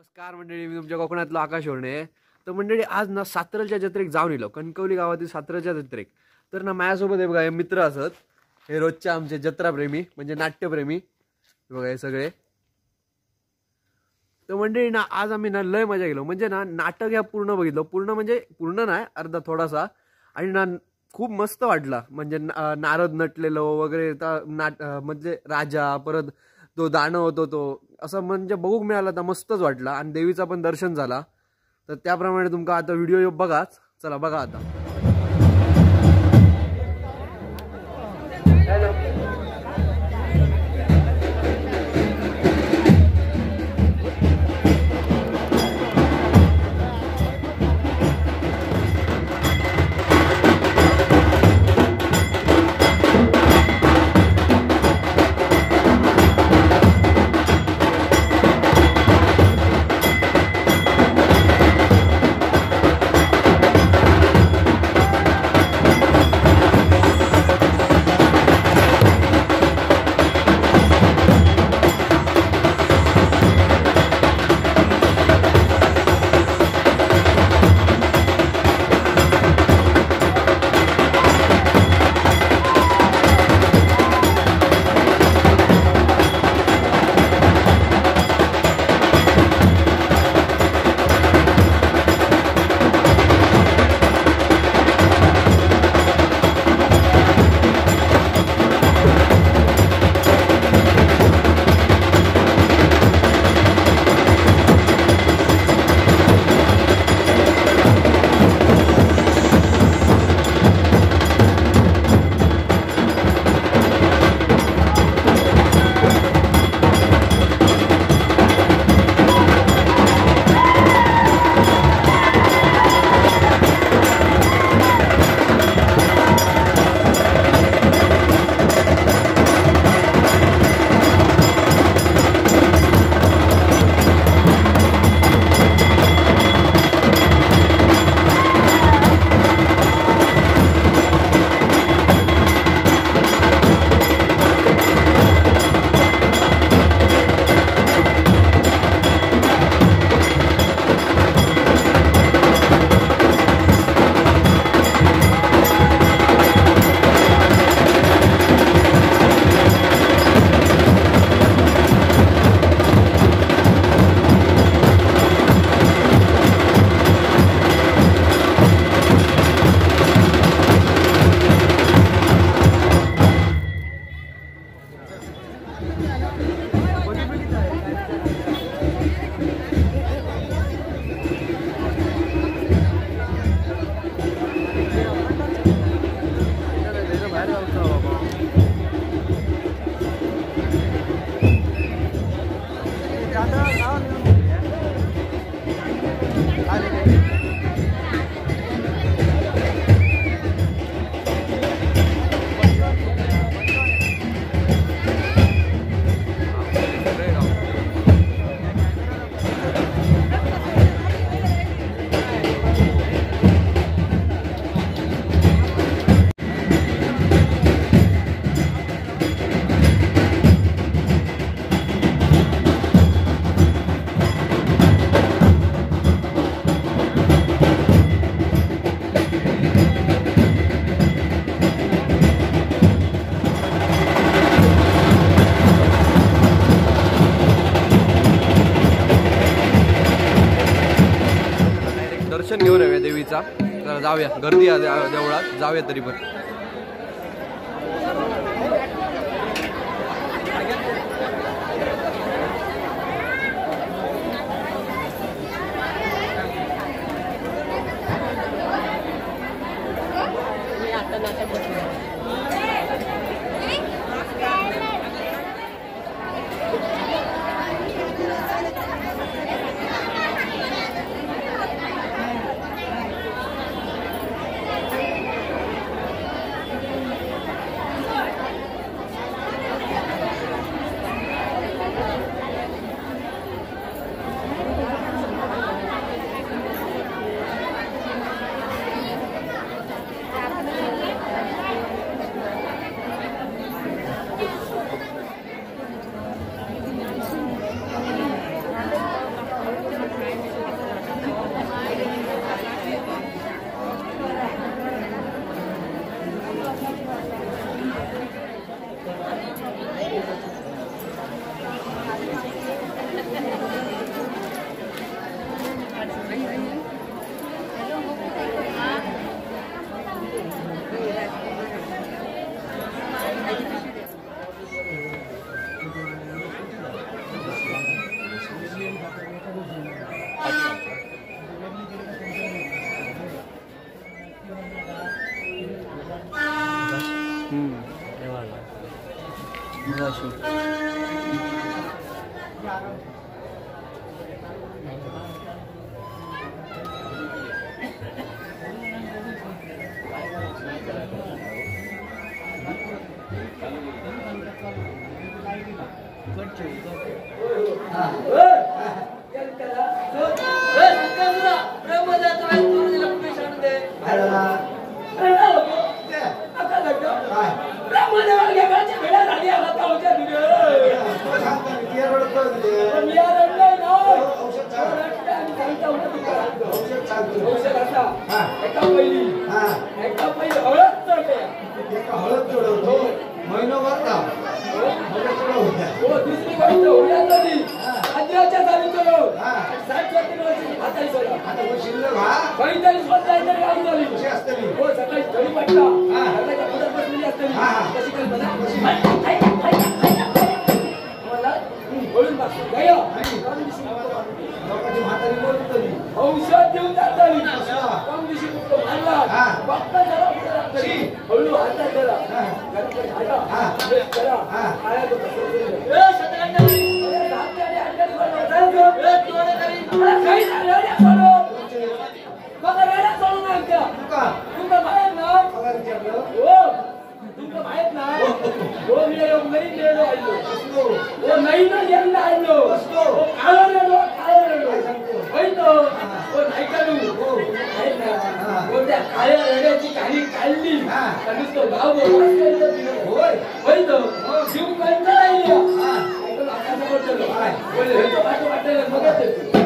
नमस्कार मंडळी, मी तुमच्या कोकणातलो आकाश होरणे। तर मंडळी आज ना सात्रलच्या जत्रेक जाऊन इलो, कणकवली गावातील सात्रलच्या जत्रेक। तर ना माझ्यासोबत हे बघा हे मित्र असत, हे रोजच्या आमचे जत्राप्रेमी म्हणजे नाट्यप्रेमी बघा हे सगळे। तर मंडळी ना आज आम्ही ना लय मजा गेलो, म्हणजे ना नाटक ह्या पूर्ण बघितलं, पूर्ण म्हणजे पूर्ण नाही अर्धा थोडासा, आणि ना खूप मस्त वाटला। म्हणजे नारद नटलेलो वगैरे नाट म्हणजे राजा, परत तो दानव होतो तो, असं म्हणजे बघूक मिळालं तर मस्तच वाटला आणि देवीचा पण दर्शन झाला। तर त्याप्रमाणे तुमका आता व्हिडिओ बघाच, चला बघा आता। दर्शन घेऊन येऊया देवीचा, जरा जाऊया, गर्दी आहे देवळात, जाऊया तरी पण। एका पहिली एका पहिली हळद चढते एका हळद चढवतो महिनोभर का हो दुसरी गोष्ट उड्या चढली आद्राच्या झाली चढव 60 वर्षाची म्हातारी सोडा आता शिल्लक हा 45 वर्ष गावी झाली कशी असतली हो सकाळी थडी पडला घराच्या पुढे बसलेली असतली कशी करी बघा मला बोलून मागतो गया लोकांची म्हातारी बोलतली औषध देऊन जातली कम दिवशी मुक्त मारला बाप्पा जरा पुढे लागतली हळू हातात धरा घराकडे झाडा करा आया तो ए सतरांनी सात आणि अंड्याने ए तोडे करी काही रड्या सोडो बघा रड्या सोडू ना आमच्या तुमका माहित ना हो तुमका माहित नाही हो मी नवीन रेडो आणलो हो नवीन यंदा आणलो हो काळो रेडो काळो रेडो होय तो हो नाही का तू माहित ना हो त्या काळ्या रेड्याची कहाणी काढली तर नुसतं गाव होय होय तो जीव कंटाळा आयला आकाशावर चलो बोलले हे तो वाटो वाटायला मगच येतो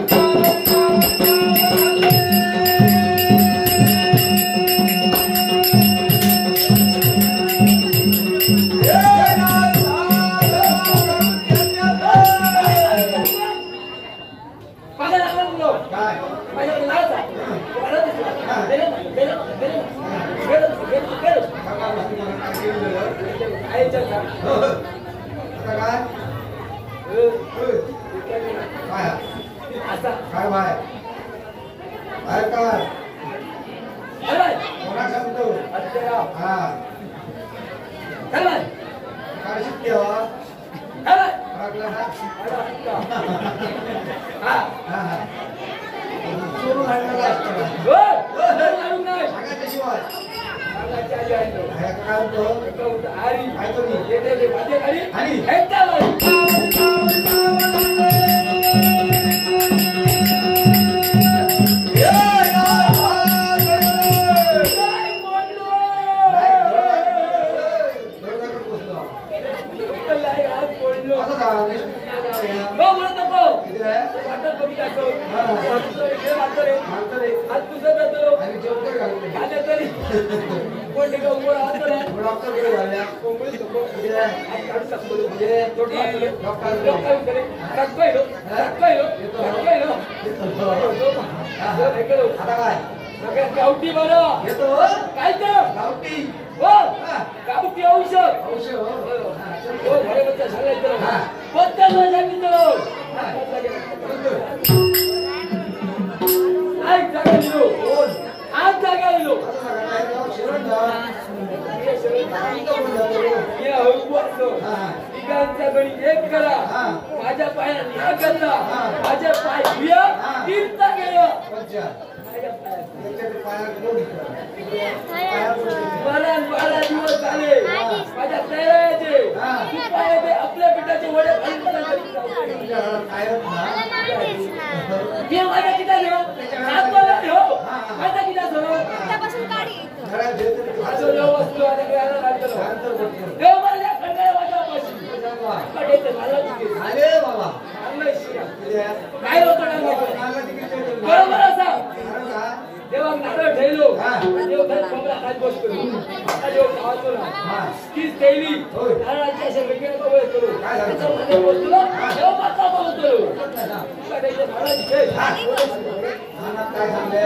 काय बाय बाहेर काय कोणाक सांगतो हा काय शिकते हो चोरून आणलेला असतो सांगायच्या शिवाय काय म्हणतो आणि गावठी बरं काय तर गावठी हो गावठी औषध औषध हो घरे बच्चा सांगायचं पत्ता सांगितलं आज जागा दिलो आज जागा दिलो तिघांचा गणी एक करा माझ्या पाया ना करता माझ्या पाय भिया तीर्था गेलं 12 दिवस झाले माझ्या तयाराचे आपल्या पिठाचे वडे माझ्या किती माझा किती बरोबर असा देवाक नारळ ठेवलो देव कोंबडा खात बसतो आता देव खावाचो ना तीच ठेवली नारळाची अशा वेगवेगळ्या करू त्याच्या मध्ये बसतो देव पाचा बसतो काय सांगले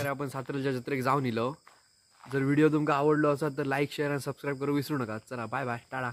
आपण सातारच्या जत्रेक जाऊन इलो. जर व्हिडिओ तुमका आवडलो असा तर लाईक, शेअर आणि सबस्क्राईब करू विसरू नका. चला, बाय बाय, टाटा.